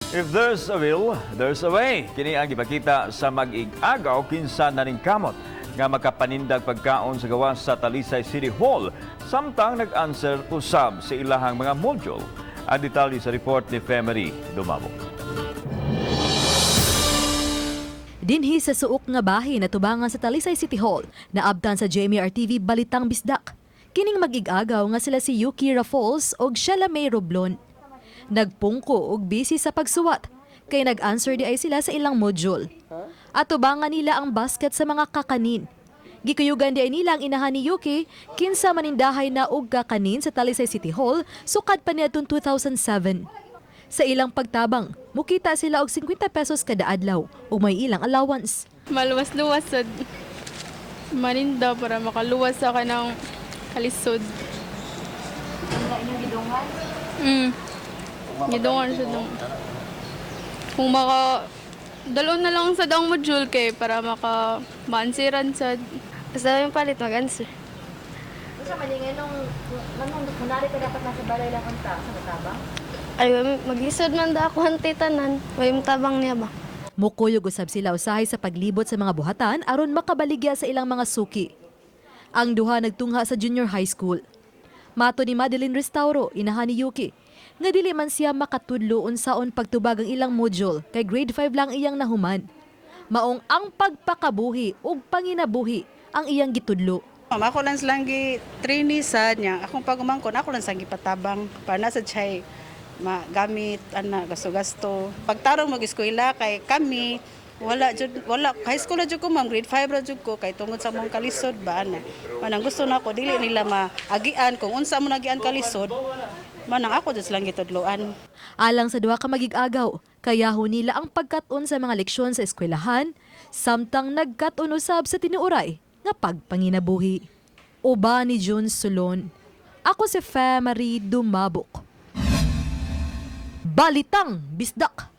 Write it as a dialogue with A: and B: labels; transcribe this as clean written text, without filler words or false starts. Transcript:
A: If there's a will, there's a way. Kini ang gipakita sa mag-ig-agaw kinsa naningkamot nga makapanindag pagkaon sa gawas sa Talisay City Hall samtang nag-answer usab sa ilahang mga module. Ang detalye sa report ni Femery Dumabok.
B: Dinhi sa suok nga bahin natubangan sa Talisay City Hall, naabtan sa GMA RTV Balitang Bisdak. Kining mag-ig-agaw nga sila si Yuki Rafols og Sheila May Roblon. Nagpungko og busy sa pagsuwat, kay nag-answer di ay sila sa ilang module. Atubangan nila ang basket sa mga kakanin. Gikuyugan di ay nila ang inahan ni Yuki, kinsa manindahay na og kakanin sa Talisay City Hall sukad pa niadtong 2007. Sa ilang pagtabang, mukita sila og 50 pesos kada adlaw ug may ilang allowance.
C: Maluwas-luwas sa maninda para makaluwas sa kanang kalisod. Gidungan sa dong. Kung maka dalon na lang sa daong module kay para maka maansiran sa
D: Basta yung palit mag-answer.
E: Unsa man nung manong kunwari ka dapat nasa balay lang unta sa matabang?
D: Ay, maglisod man da ako hantay tanan. Way tabang niya ba?
B: Mukuyog usab sila usahay sa paglibot sa mga buhatan aron makabaligya sa ilang mga suki. Ang duha nagtungha sa junior high school. Mato ni Madeline Restauro, inahan ni Yuki, nga dili man siya makatudlo unsaon pagtubag ang ilang module kay grade 5 lang iyang nahuman. Maong ang pagpakabuhi ug panginabuhi ang iyang gitudlo.
F: Ma'am, ako lang silang gi trainee sa niya. Akong pagumangkon, ako lang silang gipatabang para na sa chay magamit ana gasto-gasto. Pagtarong mag-eskwela kay kami wala jud, wala high school na jud ko, ma'am, grade 5 ra jud ko kay tungod sa mong kalisod ba ana. Manang gusto na ako dili nila maagian kung unsa mo nagian kalisod. Manang ako jud silang gitudloan.
B: Alang sa duha ka magig-agaw, kayaho nila ang pagkat-on sa mga leksyon sa eskwelahan, samtang nagkat-on usab sa tinuoray nga pagpanginabuhi. Uba ni June Solon. Ako si Fe Marie Dumabok. Balitang Bisdak!